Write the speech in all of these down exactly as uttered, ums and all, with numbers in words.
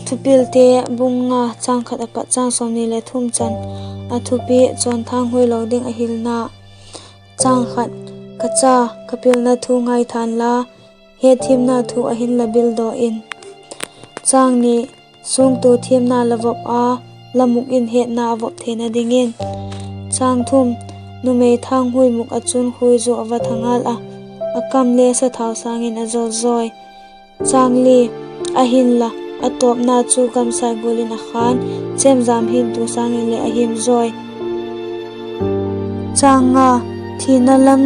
Thupilte bung nga chang khat apat chang sawmni le thum chan. A thupi: Chawnthang huilo ding a hilna. Chang khat: Ka cha, ka pilna thu ngaithan la, hetthiamna thu a hin la bildaw in. Chang ni: Suangtua thiamna la vop a, la mûk in hetna a vop theina dingin. Chang thum: Numei thanghui mûk ah chun khuaizu a va tha ngal a, a kam le sathau sâng in a zol zawi. Chang li: Ahinla, a tawpna chu gamsai gual in a khan, chemjam himtu sâng in le a him zawi. Chang nga: Thina lam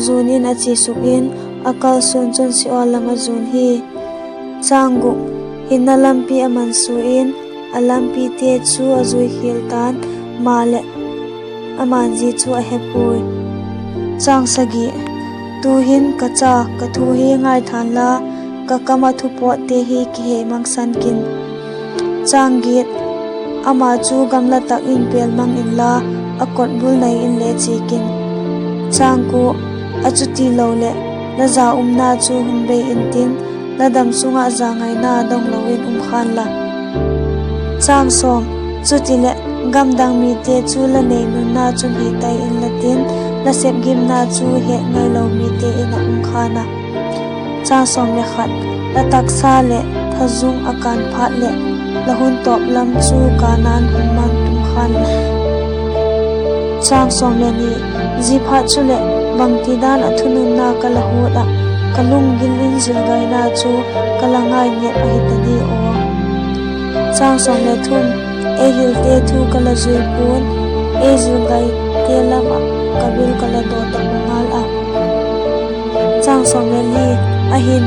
zuan in a chia suk in, a kalsuan chun Sheol lam a zuan hi. Chang guk: Hinna lampi a mansua in, a lampite chu a zui khial ta'n, maleh ama'n zia chu a he puai. Chang sagi: Tu'hin ka cha, ka thu hi ngaithan la, ka kam ah thu pawtte hi kihei mangsan kin. Chang giat: Ama chu gamla tak in pêl mang inla, a kotbul nai in le chia kin. Chang kua: Achutiloleh, la za umna chu hun bei intin, la dam sung ah zangaina dong lo in um khan la. Chang sawm: Chutileh, gamdang mite chu la nei nunna chun hi tai inla tin, la sepgimna chu het ngailo mite in ah um khan a. Chang sawm le khat: La taksa leh thazung a kân phat leh, la hun tawp lam chu kâna'n hun mang tum khan la. Chang sawm le ni: Ziaphat chuleh, bangtidan ah thununna ka la huat ah, ka lunggil in zilgaina chu ka la ngainêp ahi ta di aw. Chang sawm le thum: Ei hilte thu ka la zui pua'n, ei zilgaite lam ah ka bil ka la daw ta ngal a. Chang sawm le li: Ahin,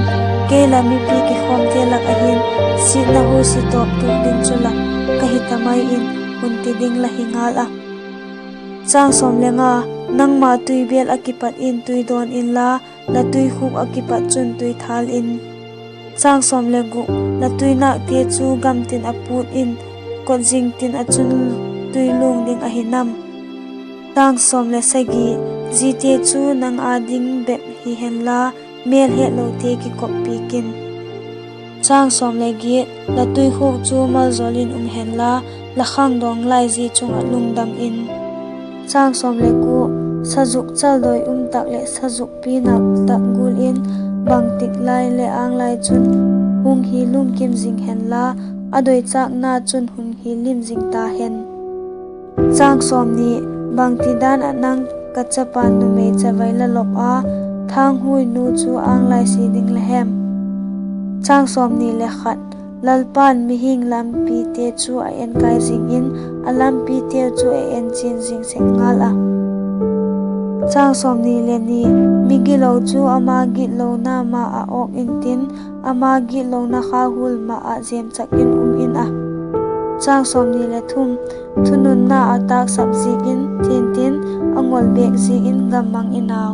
kei la mipi kikhawmte lak ah hin, siatna huaisia tawp tuk ding chu la ka hi ta mai in, hun ti ding la hi ngal a. Chang sawm le nga: Nangma tuibêl ah kipat in tui dawn inla, la tuikhûk ah kipat chun tui thâl in. Chang sawm le guk: La tuinâkte chu gamtin a pût in, kotzing tin ah chun tui luang ding ahi nam? Chang sawm le sagi: Ziate chu nang â ding bep hi henla, mêl hetlote kikoppi kin. Chang sawm le giat: La tuikhûk chu maljawl in um henla, la khangdawng lai zia chung ah lungdam in. Chang sawm le kua: Sazuk chaldoi um tak leh sazuk pi nâk tak gual in, bangtik lai leh âng lai chun hung hi lungkim zing henla, a doichâkna chun hun hi lim zing ta hen. Chang sawmni: Bangtidan ah nang ka chapa'n numei chavai la lop a, thanghuinu chu âng lai sia ding la hem? Chang sawmni le khat: Lalpa'n mihing lampite chu a enkai zing in, a lampiteu chu a enchian zing sek ngal a. Chang sawmni le ni: Migilo chu ama gitlona ma ah awk intin, ama gitlona kha hual ma ah jemchak in um in a. Chang sawmni le thum: Thununna a tâksap ziakin thiantin, a ngol bêk ziakin gam mang in au.